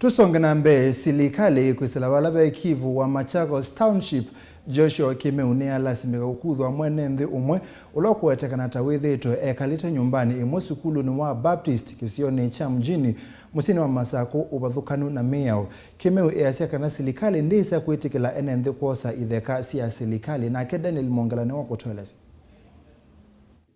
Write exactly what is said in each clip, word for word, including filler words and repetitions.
Tũsonge na mbee, silikalĩ kwĩsĩla vala ve Kivu wa Machakos Township, Joshua Kĩmeu nĩalasimĩka kũkuthwa mwene nthĩ ũmwe ũla ũkũwetekana ta wĩthĩĩtwe ekalĩte nyũmbanĩ ĩmwe sukulunĩ wa Baptist kĩsionĩ kya Mjini, mũsyĩnĩ wa Masakũ, ũvathũkanu na mĩao. Kĩmeu easya kana silikalĩ ndĩĩsa kwĩtĩkĩla ene nthĩ kwosa itheka sya silikalĩ. Nake Daniel Mwongela nĩwakũtũelesya.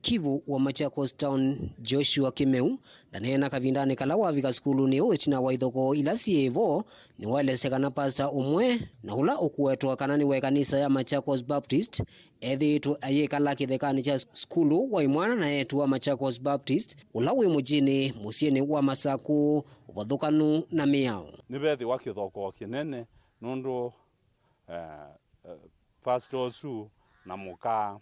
Kivu wa Machakos Town, Joshua Kĩmeu, ndaneena kavindanĩ kala wavika sukulunĩ ũũ ĩtina wa ithokoo ila syĩ vo, nĩwaelesya kana pasta ũmwe na ũla ũkũetwa kana nĩ wa ĩkanisa ya Machakos Baptist ethĩĩtwe ayĩkala kĩthekanĩ kya sukulu wa imwana na eĩtu wa Machakos Baptist ũla wĩ Mjini, mũsyĩnĩ wa Masakũ, ũvathũkanu na mĩao. Nĩvethĩwa kĩthokoo kĩnene nũndũ eh, eh, pastor ũsu na mũka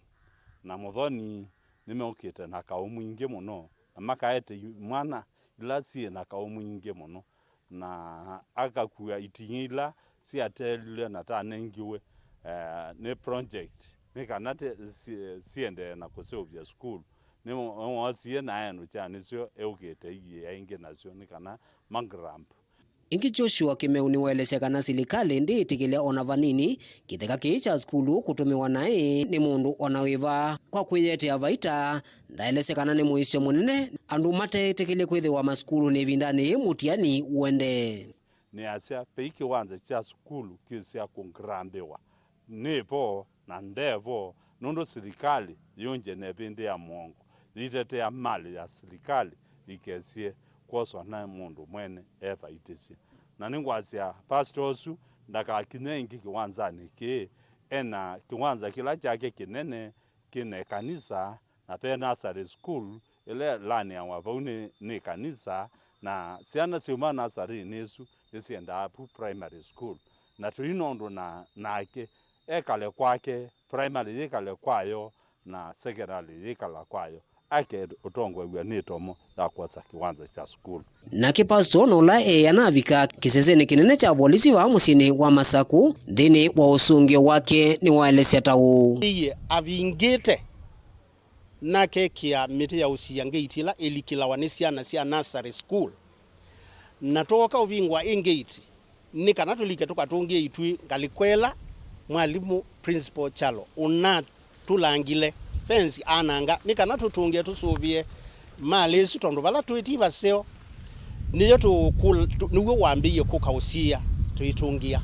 na mũthoni nĩmeũkĩte na kaũ mwingĩ mũno, na makaete imwana ila syĩ na kaũ mwingĩ mũno, na akakua iting'ĩ ila syatelilwe na tanengiwe, eh, nĩ project, nĩ kana te- si- siendee na kũseũvya sukulu. Nĩwoosie na aenũkya nĩsyo eũkĩte iĩya ĩngĩ nasyo nĩ kana ma grump. Ĩngĩ, Joshua Kĩmeu nĩwaelesya kana silikalĩ ndĩĩtĩkĩlya o na vanini kĩtheka kĩĩ kya sukulu kũtũmĩwa naĩ nĩ mũndũ o na wĩva kwa kwĩyetea vaita. Ndaelesya kana nĩ mũisyo mũnene andũ mateetĩkĩlye kwĩthĩwa masukulunĩ ĩvindanĩ yĩĩ mũtiani ũendee. Nĩasya, vei kĩwanza kya sukulu kĩsya kũngrambĩwa. Nĩ vo na nde vo, nũndũ silikalĩ yĩũngye na ĩvĩndĩ ya mũongo, yĩitetea malĩ ya silikalĩ ĩkesye kwoswa na mũndũ mwene evaitĩsye. Na nĩngwasya pastor ũsu ndakakinye ĩngĩ kĩwanzanĩ kĩĩ ena kĩwanza kĩla kyake kĩnene kĩna ĩkanisa, na ve nursery school ĩla ĩlanĩawa vau nĩ, nĩ kanisa, na syana syauma nursery-inĩ ĩsu nĩsyendaa vu primary school. Na tũi na ũndũ na, nake, ekale kwake, primary yĩkale kwayo, na secondary yĩkala kwayo, ake ũtongoew'a nĩ ĩtomo ya kwosa kĩwanza kya sukulu. Nake pastor na ũla eĩ anavika kĩsesenĩ kĩnene kya volisi vaa mũsyĩnĩ wa Masakũ, nthĩnĩ wa ũsũngĩo wake nĩwaelesya ta ũũ. Iye avingĩte na akekĩa mĩtĩ ya ũsia ngĩiti ĩla ĩlikĩlawa nĩ syana sya nursery school. Na twooka ũvingũa ĩ ngĩiti, nĩ kana tũlike tũkatũngĩe ĩtw'ĩ ngalĩko ĩla mwalimũ Principal Kyalo ũnatũlangile fence ananga, nĩ kana tũtũngĩe tũsũvĩe malĩ ĩsu, tondũ vala twĩ ti vaseo, nĩyo tũkũl-, tũ-, nĩw'o wambĩĩe kũka ũsiĩa tũitũngĩa.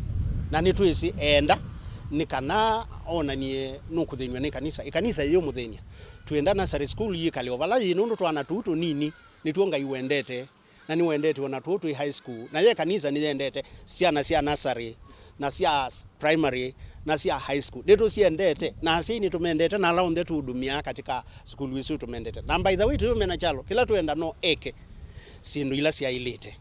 Na nĩtwĩsĩ eenda nĩ kana onanie nũkũthĩnw'a nĩ ĩkanisa, ĩkanisa yĩũmũthĩny'a. Twĩenda nursery school yĩkale o vala yĩ, nũndũ twana tũu tũnini nĩtw'o Ngai wendete, na nĩwendete o na tũu twĩ high school. Nayo ĩkanisa nĩyendete syana sya nursery na sya s-, primary na sya high school. Nĩtũsyendete, na asyai nĩtũmendete, na ala onthe tũũdumĩaa katika sukulu isu tũmendete. Na by the way, tũyũmena Kyalo, kĩla twenda no eke syĩndũ ila syaĩlĩte.